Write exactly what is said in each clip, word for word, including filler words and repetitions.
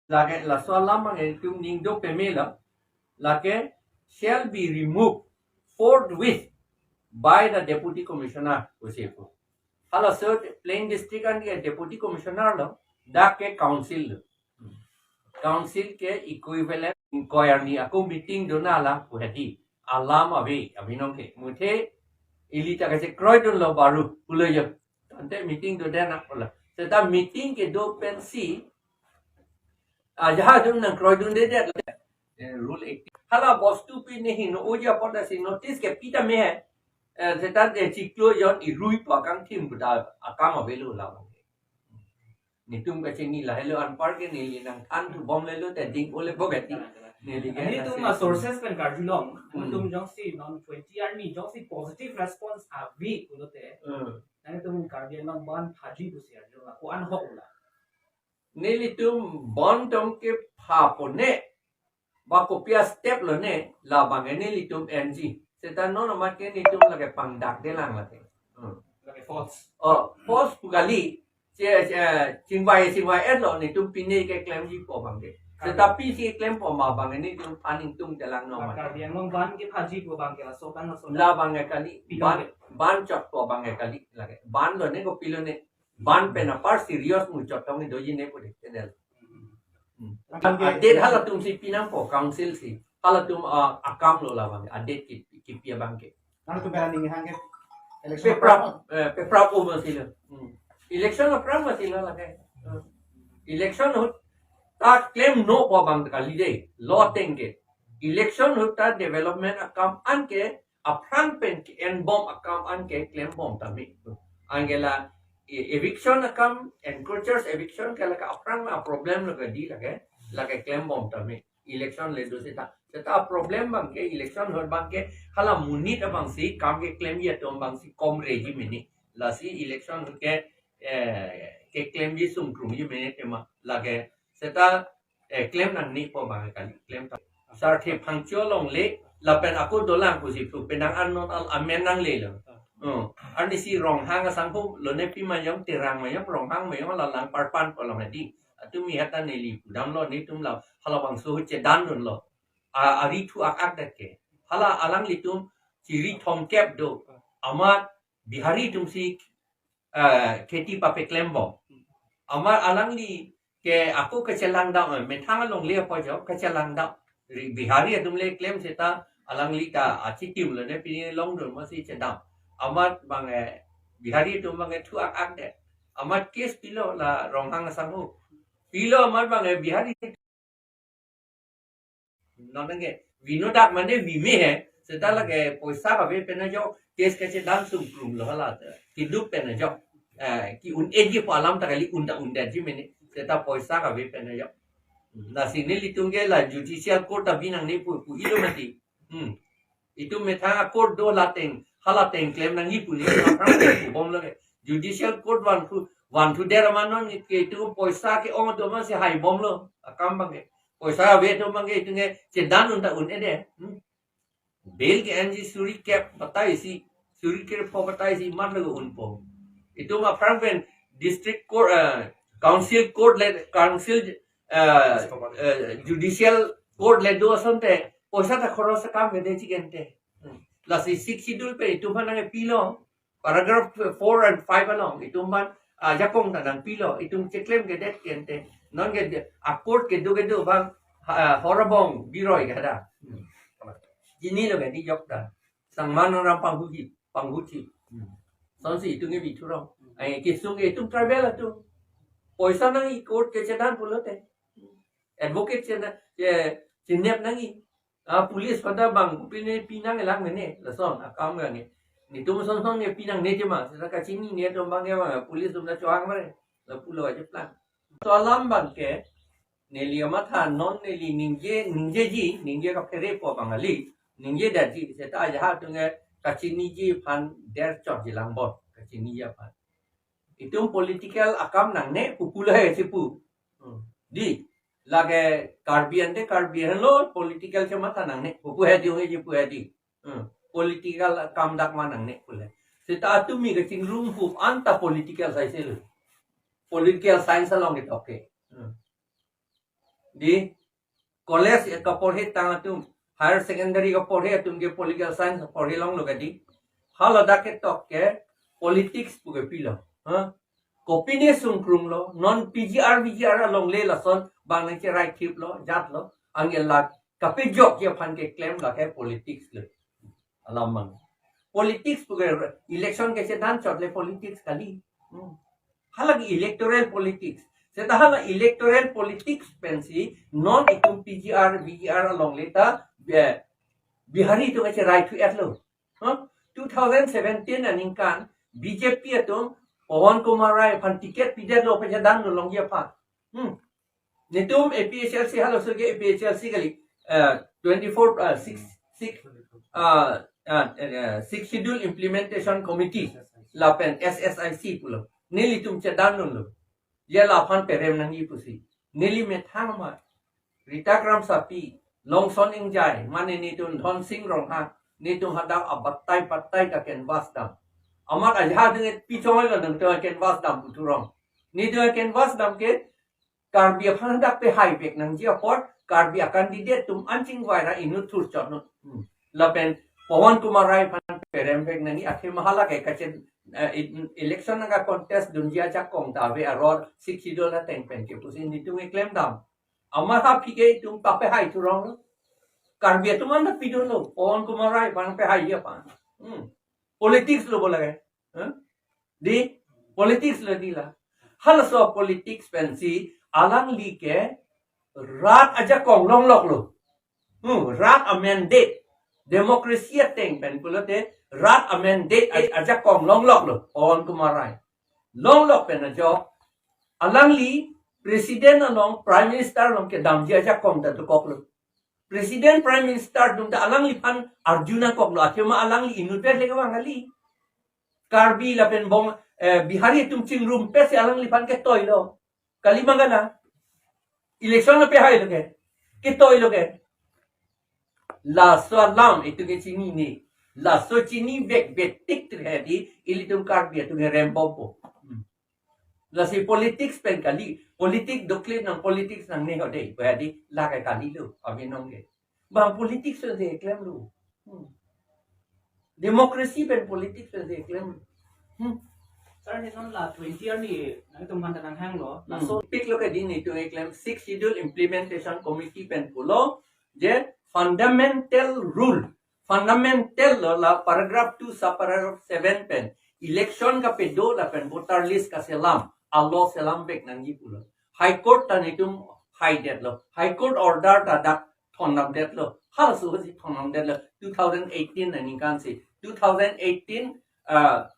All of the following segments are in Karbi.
Lake laso alam abang itum ning do pemelo. Lake shall be removed forthwith by the deputy commissioner, pusi pu. Halaso plain district an ke deputy commissioner lo, dak ke council lo. Council ke equivalent, koyarni ako meeting do na la pu hedi. Alam ave, abinong ke. Muthe ili ta kachekroidunlo baru, pulo yo. Tangte meeting dodet na pulo. Seta meeting kedo pensi, ah, ajahak atum nangkroidundedet. Eh, rule eighty. Hala bostu pine heno oja poda si notice kepi tame. Eh, seta de chiklo jon irui pakang thim buda akam avelo la. Netum kachini lahelo anpar ke neli nangthan thubom lelo te ding ole bogati. Neli ke nelitum nasi a sources pen karjulong. Hmm. Netum jongsi non twenty arni jongsi positive response ave pulote. Hmm. Nangtum Karbi Anglong bandh phaji pusi arjulong. Ko-an hok ula. Nelitum bandh tong kepha pone. Ba kopi a step lone, labang ke nelitum N G. Seta non amat ke netum lake pangdakdelang lake. Hmm. Lake force. Oh, force pu kali. Che, che, chingvai, chingvai-etlo netum pine keklemji pu abang ke. Kali. Seta pisi klempo ma abang ke netum aning tung telang non amat. Karbi Anglong bandh kephaji pu abang ke laso bandh laso. Labang ke kali. Pidong bandh ke. Bandh chot pu abang ke kali. Lake. Bandh lone kopilo ne. Bandh pen apar serious muchot tong doji ne pu de. Kedel. Hmm. Abang ke a-date halatum si pinangpo council si. Halatum, ah, akam lo labang. A-date ki, kipi abang ke. Halatum pen aning hang ke election. Peprap, eh, peprap o masilo. Hmm. Election aphrang masilo lake. Hmm. Election ahut ta klemno pu abang kali de. Lo tengke. Election ahut ta development akam an ke aphrang pen ke-enbom akam an ke klembom tame. Anke la e-, eviction akam, encroachers eviction ke lake aphrang a problem lo kedi lake, lake klembom tame. Election le do seta. Seta problem abang ke, election ahut abang ke, hala monit abang si, kam keklemji atum abang si, kom reji mene. Lasi election ahut ke, eh, keklemji sungkrungji mene tema. Lake, seta, eh, klem nangne pu abang kali, klem ta. Sarthe Phangcho longle, lapen ako dolang pusi pu, penang an non al amen nanglelo. Hmm. Arnisi Ronghang asangho, lone pi mayong, Terang mayong, Ronghang mayong, la lang parpan pu along hedi. Atum mi hata neli pudamlo, netum la, halabangso ahut chedandunlo. A, ari thu ak-ak det ke. Hala alanglitum, chiri thomkep do. Amat Bihari atum si, eh, kheti papeklembom. Amat alangli ke ako kachelangdam, eh, methang alongle apo jo, kachelangdam. Ri-, Bihari atum le klem seta alangli ta achitim lone pini longdun masi chedam. Amat abang, eh, Bihari atum abang, eh, thu ak-ak det. Amat case pilo la Ronghang asangho. Pilo amat abang, eh, Bihari. Non ke, vinodak mane vime he, seta lake poisa kave pen ajok, case kachedam sungkrunglo hala, keduk pen ajok. Eh, ke-un-eji pu alam ta kali, un ta un detji mene, seta poisa kave pen ajok. Lasi nelitum ke la judicial court ta bi nangne pu, pu ilo mati. Hmm. Itum methang a-court do la ateng, hala ateng klem nangji pu ne, aphrang pu bomlo ke. Judicial court vanthu, vanthudet amat non ke itum poisa ke-ong do masi hai bomlo, akam abang ke. Poisa ave atum abang ke itum ke chedandun ta un-edet. Hmm. Bail ke-enji suri kep batai isi, suri krepho batai isi, mat lo unpo. Itum aphrang pen district court, eh, council court le, council, eh, eh, judicial court le do asonte, poisa ta khoros akam ke de chikente. Hmm. Lasi Sixth Schedule pen itum aphan nangpilo, paragraph four and five along, itum aphan, ah, ajakong ta nangpilo, itum cheklem ke det kente. Non ke de, a-court kedo kedo abang, ha, Horobong biroi ke hada. Hmm. Chinilo ke di jok ta. Sangma Nongram panghuji, panghuji. Hmm. Sonsi itum ke bithurong. Ai, kesung ke itum tribal atum. Poisa nangji court kechedan pulote. Advocate chena, che, chenep nangji. Ah, police pada abang, pine pinang elang mene, lason, akam abang ke. Netum son son ke pinangne tema, seta kachinine atum abang ke abang, police atum ta chohang mare, lapulo aja plan. To alam abang ke, neli amatha non neli ningje, ningjeji, ningje kaphere pu abang kali, ningjedetji, seta ajahak atum ke kachiniji aphan der chotji lang bot, kachiniji aphan. Itum political akam nangne pupu lo he chipu. Hmm. Di, lake Karbi ante Karbi henlo political chematha nangne pupu he di, ong he chipu he di. Hmm. Political akam dak ma nangne pule. Seta atum mi kachingrum hup anta political science lo. Political science along ketok ke. Hmm. Di college kaporhe tang atum, higher secondary kaporhe atum ke political science porhe longlo kadi. Haladak ketok ke politics pu ke pilo. Ha? Kopine sungkrung lo, non P G R, V G R alongle lason bang nangcherai thip lo, jat lo, anke la kapejokji aphan keklem lake politics lo. Alam mang. Politics pu ke election kechedan chot le politics kali. Hmm. Halake electoral politics. Seta hala electoral politics pensi non itum P G R, V G R alongle ta Bi-, Bihari atum kacherai thu-et lo. Huh? Two thousand seventeen aningkan B J P atum Pawan Kumar Rai aphan ticket pidet lo, pachedan lo longji aphan. Hmm. Netum A P H L C, halaso ke A P H L C kali, eh, twenty-four, eh, six, six, ah, ah, eh, Sixth Schedule Implementation Committee, lapen S S I C pulo. Nelitum chedan dunlo. Je laphan perem nangji pusi. Neli methang ma Rita Kramsapi, Longson Engjai, mane netum Dhonsing Ronghang, netum hadak abatai batai ka canvass dam. Amat ajahak dengan pichong lo nangtum canvass dam pu thurong. Netum canvass dam ke Karbi aphan hadak pehai vek nangji apot, Karbi a-candidate atum anching vaira inut thurchot non. Hmm. Lapen Pawan Kumar Rai aphan perem vek nangji, akhir ma halake kachen, eh, in-, election nangka-contest dunji ajakong ta ave aror Sixth Schedule ateng pen ke pusi netum keklem dam. Amat ha pike itum ta pehai thurong lo. Karbi atum anta pidun lo, Pawan Kumar Rai aphan pehai aphan. Hmm. Politics lo bo lake. Huh? Di politics lo di la. Halaso politics pensi alangli ke rat ajakong longlok lo. Hmm, rat a-mandate. Democracy ateng pen pulote rat a-mandate a-, ajakong longlok lo. Pawan Kumar Rai. Longlok pen ajok alangli president along, prime minister along kedamji ajakong ta dokok lo. President, prime minister atum ta alangliphan arju nangkok lo, athema alangli inutvet le kevang kali. Karbi lapen Bong, eh, Bihari atum chingrumpetsi alangliphan ketoi lo. Kali ma kana? Election lo pehai lo ke. Ketoi lo ke. Laso alam itum ke chinine. Laso chini vek betik tu hedi, ilitum Karbi atum ke rembompo. Hmm. Lasi politics pen kali, politics doklit nang, politics nangne ho dei, pu hedi, lake kali lo, abinong ke. Bang politics pensi klem lo. Hmm. Democracy pen politics pensi klem lo. Hmm. Sir, nenon la twenty arni nangtum aphan ta nanghang lo. Hmm. Laso pik lo ke di netum keklem Sixth Schedule Implementation Committee pen pulo, je fundamental rule, fundamental lo la paragraph two subparagraph seven pen, election kapedo lapen voter list kaselam, a-law selam vek nangji pulo. High Court ta netum haidet lo. High Court order ta dak thondamdet lo. Halaso si thondamdet lo. Two thousand eighteen aningkan si. Two thousand eighteen, uh,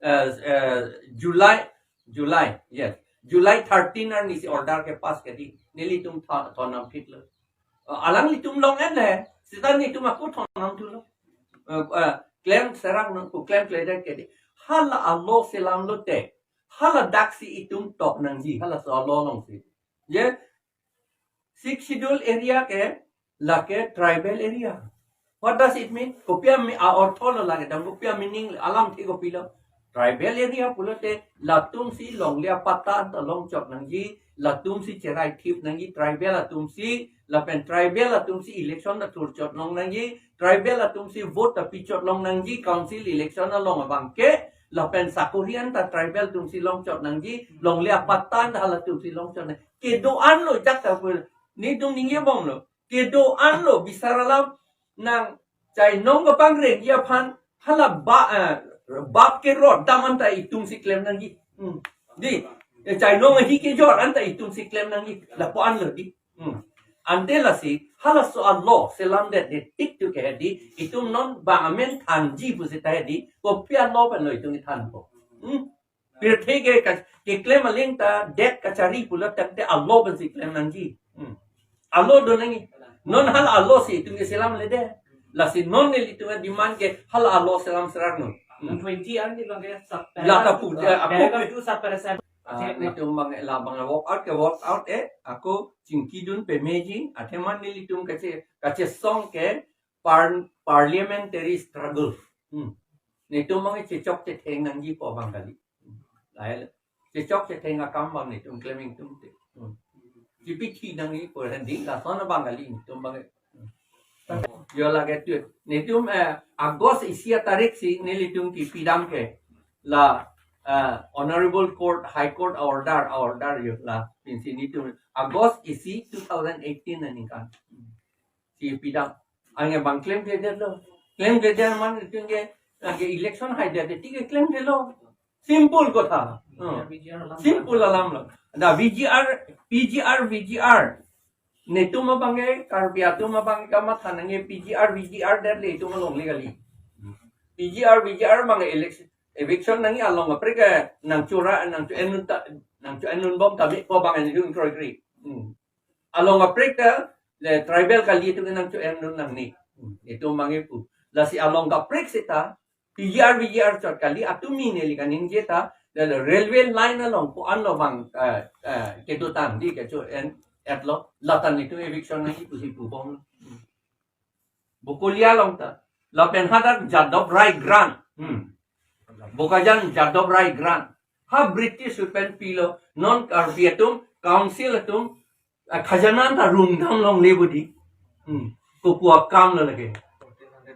uh, uh, July, July, yes. July thirteen arni si order kepass ke di. Nelitum tho-, thondam phit lo. Uh, alanglitum long en le. Seta netum ako thondam thu lo. Uh, uh, klem serang nang ko klem kledet ke di. Hala a-law selam lote. Haladak si itum tok nangji. Halaso a-law along si. Je, Sixth Schedule area ke lake tribal area. What does it mean? Kopi a-mi-, a-ortho lo lake dam, kopi a-meaning, alamthe kopi lo. Tribal area pulote latum si longle apatta ta longchot nangji, latum si cherai thip nangji, tribal atum si, lapen tribal atum si election ta thurchot long nangji, tribal atum si vote ta pichot long nangji, council election along abang ke, lapen sakori anta tribal atum si longchot nangji, longle apatta ta halatum si longchot nang. Kedo-an lo jak ta pul. Netum ningje bom lo. Kedo-an lo bisar alam nang chainong kapangrengji aphan hala ba, eh, bap kerot dam anta itum si klem nangji. Hmm. Di, eh, chainong ahi kejor anta itum si klem nangji. Lapu-an lo di. Hmm. Ante lasi, halaso a-law selamdet de tik tu ke di, itum non bang amen thanji pusita di, kopi a-law pen lo itum thanpo. Hmm. Pirthe ke ka-, keklem aling ta det kachari pulo tangte a-law pensi klem nangji. Hmm. A-law do nangji. Non hala a-law si itum ke selamledet. Lasi non nelitum a-demand ke hala a-law selam serak non. Hmm. Twenty arni bang ke sub-, la ta pu, eh, paragraph two sub-paragraph seven. Ah, netum bang la bang walk out ke walk out, eh, ako chingkidun pemeji, athema nelitum kache, kachesong ke par-, parliamentary struggle. Hmm. Netum bang chechok chetheng nangjipo bang kali. Lahai chechok chetheng akam bang netum klem ingtungte. Hmm. Kipi thi nangji pu handi, lason abang kali, netum abang. Yo lake tu. Netum, eh, August isi atarik si nelitum kipidam ke. La, eh, Honorable Court, High Court order, order yo la. Pinsi netum August isi two thousand eighteen aningkan si pidam. Anke bang klemkledetlo. Klemkledet amat netum ke, anke election haidet, ti ke klemkledetlo. Simple kotha. Hmm. Simple alam lo. Da V G R, P G R, V G R. Netum abang ke, Karbi atum abang ke kamatha nangji P G R, V G R det le itum alongle kali. P G R, V G R abang ke election, eviction nangji along kaprek ke nangchora, nangcho-en dun ta, nangcho-en dunbom ta me ko abang netum kroikre. Hmm. Along kaprek ke le tribal kali itum nangcho-en dun nangne. Hmm. Itum abang ke pu. Lasi along kaprek seta, P G R, V G R chot kali, atum mi neli kaningje ta, lalo railway line along ko-an lo abang, eh, eh, kedo tangdi kecho-en-etlo, lata netum eviction nangji pusi pubom. Bokolia along ta, lapen hadak Jadab Rai Grant. Hmm. Bokajan Jadab Rai Grant. Ha British pen pilo, non Karbi atum, council atum, ah, khajana ta rungdam longle bodi. Hmm. Kopu akam lo lake.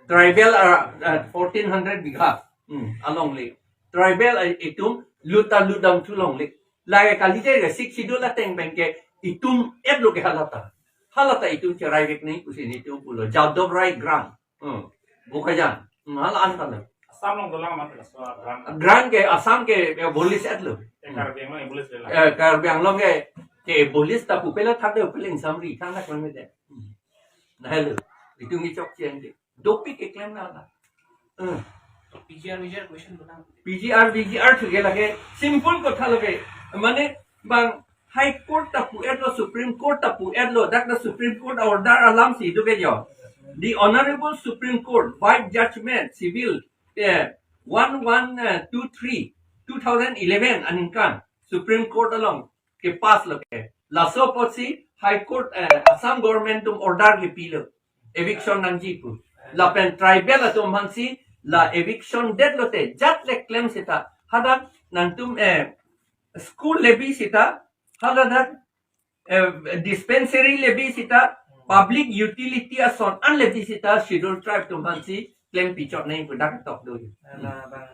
Tribal, ah, ah, fourteen hundred bigha. Hmm. Alongle. Tribal, ah, itum lut ta lutdam thu longle. Lake kalite ke Sixth Schedule ateng pen ke itum-etlo ke halata. Halata itum cheraivek nangji pusi netum pulo. Jadab Rai Grant. Hmm. Bokajan. Hmm, hala-an kali. Assam along dolang amat laso grant. Grant ke Assam ke, eh, abolish-etlo. Eh, Karbi Anglong abolish dolang. Eh, Karbi Anglong ke, ke abolish ta pupela thakde, pupela ingsamri thakna kami de. Hmm. Nahelo. Itum kechokche ke. Dopik keklem nang la. Hmm. P G R, V G R question bonang. P G R, V G R thu ke lake simple kotha lake. Mane bang High Court ta pu-etlo, Supreme Court ta pu-etlo, dak ta Supreme Court order alam si do ke jo. The Honorable Supreme Court by judgment civil, eh, one one two three, two thousand eleven aningkan Supreme Court along kepass lo ke. Laso apotsi High Court, eh, Assam government atum order kepilo. Eviction nangji pu. Lapen tribal atum aphansi la eviction detlote jat le klem seta. Hadak nangtum, eh, school levy seta, hadak, eh, dispensary levy seta, public utility ason an levy seta, Scheduled Tribe atum aphansi klem pichot nangji pu dak tok do. Ala bang